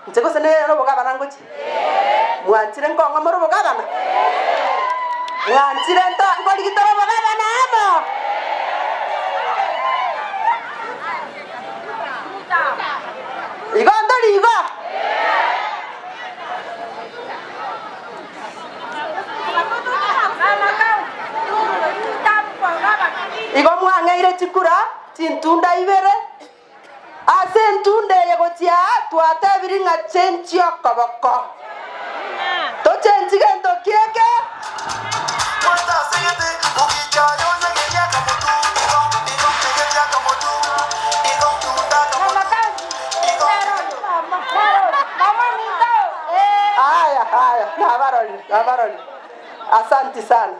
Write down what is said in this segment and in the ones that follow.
Inche gose nere obogabana ngochia? Mwanchire nkong'a more obogabana? Mwanchire nto nkorigitore obogabana amo? Igo ntori igo? Igo mwang'eire chikura chintunda ibere. Ase entunda eye gochia aa twatebirie ng'a chenchia okoboko. Tochenchi gento ki eke? Haya, haya, nabarorire, nabarorire. Asanti sana.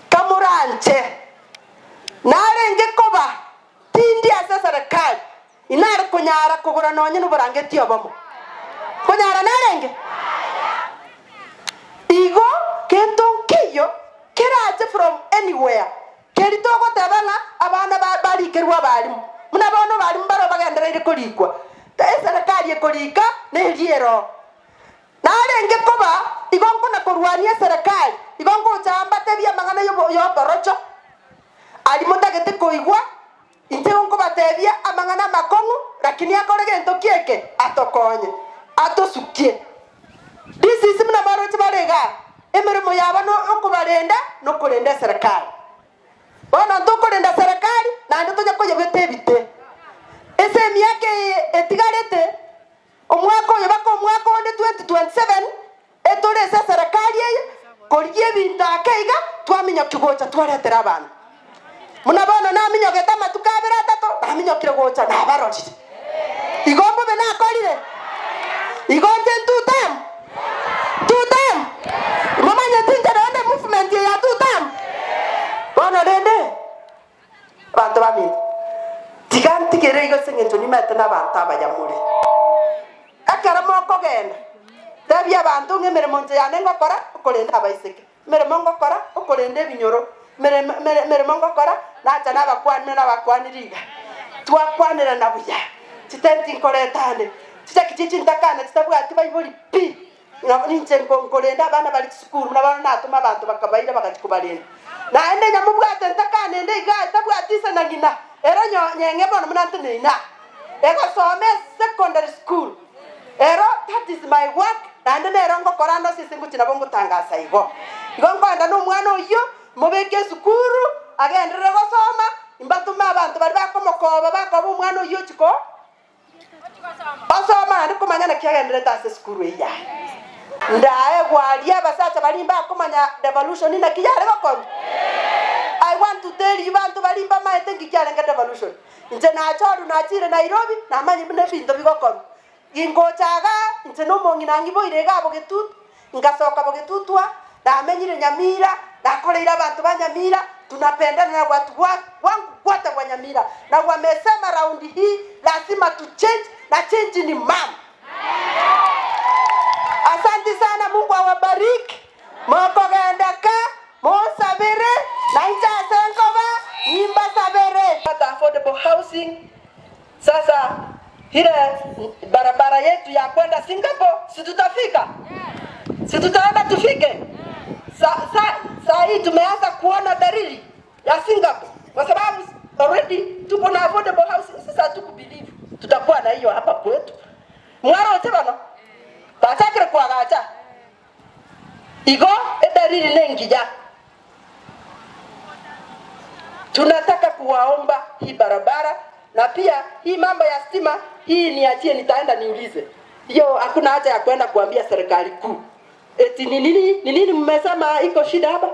Kamoranche. Narenge koba tindi ase eserekari, inare konyara kogora nonye noborangeti obomo. Konyara narenge? Igo gento nkeiyo kerache from anywhere, keri togoteba ng'a abana barikerwe abalimu. Buna bono abalimu baroo bagendereire korikwa, eserekari ekorika neria eroo. Narenge koba igo nkona-korwania eserekari, igo ngocha mbatebie amang'ana y'oborocho aria motagete koigwa, inche igo nkobatebia amang'ana amakong'u, lakini akore gento ki eke? Atokonye, atosukie. This is buna maroche bare igaa, emeremo yabo nokobarenda na okorenda eserekari. Bono ntokorenda serekari, naende tonya koyebeta ebite. Ase emiaka eye etigarete, Omwaka oyo baka omwaka onde 2027, etore ase eserekari eye korigia ebinto ake iga twaminyokia gocha twaretera abanto. Buna bono naminyogete amatuko abere atato, naminyokire gocha nabarorire. Igo mbobe nakorire? Igo inche ntutam? Ntutam? Momanyeti inche rende movement eye ya tutam? Bono rende Abanto baminto, tiga ntigere igo ase engencho nimete nabanto abaya more. Ekero mokogenda, tebia abanto ng'a emeremo inche yane ngokora, okorenda abaiseke, emeremo ngokora, okorenda ebinyoro, emeremo ngokora, nacha nabakwani buna nabakwanire iga. Twakwanerana buya, chitenti nkoreta ande, chichaki chie chintakana chitabwati baibori pi. Ng'a ninche nkorenda abana bare chisukuru, buna bono natoma abanto bakabaira bagachia kobarenda. Naende nyamobwate ntakane ende iga etabwati ise na ng'ina, ero nyeng'e bono buna nteneine aa, egosoma esecondary school. Ero that is my work, naende nero ngokora ande ase ase ngochia nabo ngotangasa igo. Igo nkoenda na omwana oyio, mobeke esukuru, agenderere gosoma, imbatome abanto baria bakomokoba bakoba omwana oyio ochia ko. Osoma naende komanya naki agenderete ase esukuru eyio yaye. Ndaegwa aria abasacha baria mbakomanya devolution naki yare gokorwa. I want to tell you banto baria mbamaete nki kiarenge devolution. Inche nachorwa nachire Nairobi namanye buna ebinto bigokorwa. Gingocha igaa inche na omong'ina ng'iboire igaa Bogetutu, ngasoka Bogetutwa, namenyire Nyamira, nakoreire abanto ba Nyamira, tunapendana na watu wangu wote wa Nyamira, na wamesema round hii lazima tu change na change ni mama. Asanti sana Mungu awabariki, mokogenda ka, monsabere, na inche ase nkoba nimbasabere. Affordable housing, Sasa ile barabara yetu ya kwenda Singapore si tutafika? Si tutaenda tufike? Sa, sa, saa hii tumeanza kuona dalili ya Singapore kwa sababu already tuko na affordable housing. Sasa hatukubelieve tutakuwa na hiyo hapa kwetu. Mwaroche bano bachakire kuagacha igo edalili nengiya. Tunataka kuwaomba hii barabara na pia hii mambo ya stima hii niachie, nitaenda niulize hiyo. Hakuna haja ya kwenda kuambia serikali kuu eti ni nini ni nini mmesema iko shida hapa,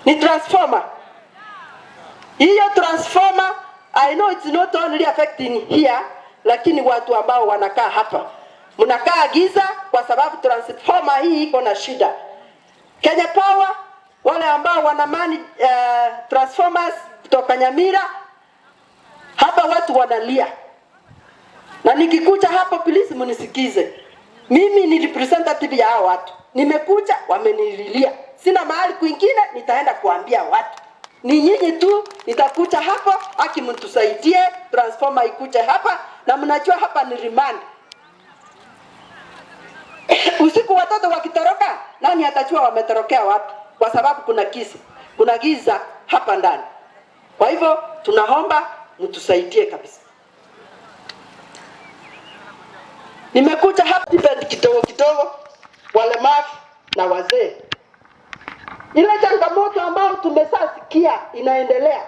ni transformer. Hiyo transformer I know it's not only affecting here, lakini watu ambao wanakaa hapa mnakaa giza kwa sababu transformer hii iko na shida. Kenya Power wale ambao wana manage transformers kutoka Nyamira hapa watu wanalia, na nikikuja hapo please mnisikize. Mimi ni representative ya hao watu, nimekuja wamenililia, sina mahali kwingine nitaenda kuambia watu, ni nyinyi tu. Nitakuja hapo aki mtusaidie transformer ikuje hapa, na mnajua hapa ni remand. Usiku watoto wakitoroka, nani atajua wametorokea wapi? Kwa sababu kuna kisa, kuna giza hapa ndani. Kwa hivyo tunaomba mtusaidie kabisa. Nimekuja hapa depend kidogo kidogo, walemavu na wazee. Ile changamoto ambayo tumesasikia inaendelea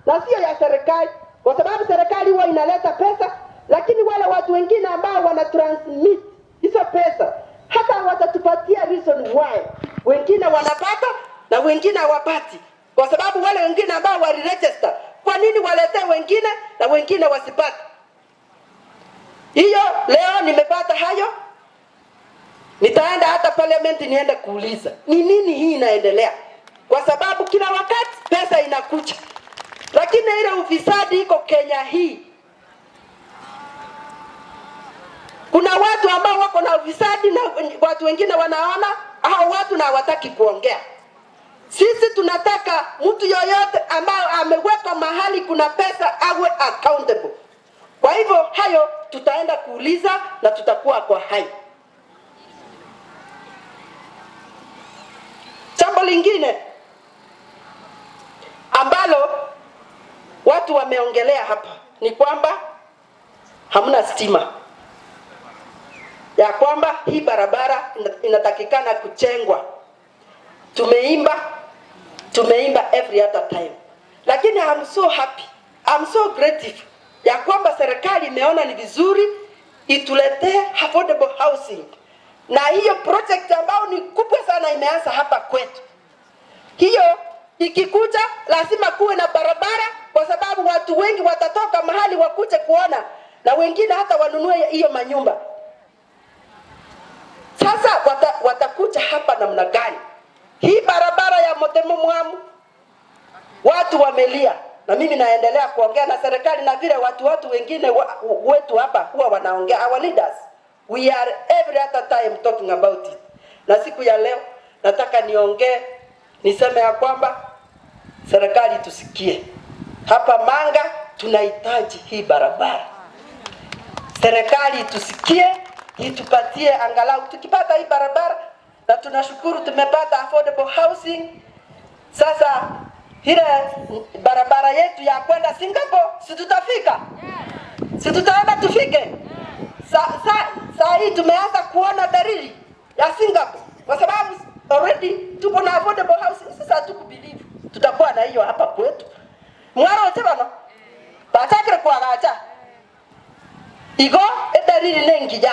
na sio ya serikali, kwa sababu serikali huwa inaleta pesa, lakini wale watu wengine ambao wana transmit hizo pesa hata watatupatia reason why wengine wanapata na wengine hawapati, kwa sababu wale wengine ambao waliregister, kwa nini waletee wengine na wengine wasipate? Hiyo leo nimepata hayo, nitaenda hata parliament niende kuuliza ni nini hii inaendelea, kwa sababu kila wakati pesa inakuja, lakini ile ufisadi iko Kenya hii. Kuna watu ambao wako na ufisadi na watu wengine wanaona hao watu na hawataki kuongea. Sisi tunataka mtu yoyote ambayo amewekwa mahali kuna pesa awe accountable. Kwa hivyo hayo tutaenda kuuliza na tutakuwa kwa hayo. Jambo lingine ambalo watu wameongelea hapa ni kwamba hamna stima, ya kwamba hii barabara inatakikana kujengwa. Tumeimba every other time, lakini I'm so happy, I'm so grateful ya kwamba serikali imeona ni vizuri ituletee affordable housing, na hiyo project ambayo ni kubwa sana imeanza hapa kwetu. Hiyo ikikuja lazima kuwe na barabara, kwa sababu watu wengi watatoka mahali wakuje kuona na wengine hata wanunue hiyo manyumba. Sasa watakuja hapa namna gani? Hii barabara ya Motemo Mwamu watu wamelia, na mimi naendelea kuongea na serikali na vile watu wengine wetu hapa huwa wanaongea, our leaders, we are every other time talking about it. Na siku ya leo nataka niongee, niseme ya kwamba serikali tusikie. Hapa Manga tunahitaji hii barabara. Serikali tusikie, itupatie angalau tukipata hii barabara, na tunashukuru tumepata affordable housing. Sasa ile barabara yetu ya kwenda Singapore, si tutafika? Si tutaenda tufike? Sa hii tumeanza kuona dalili ya Singapore, kwa sababu already tuko na affordable housing. Sasa hatukubelieve tutakuwa na hiyo hapa kwetu. Mwaro tebano batakire kwagacha igo edalili nengija.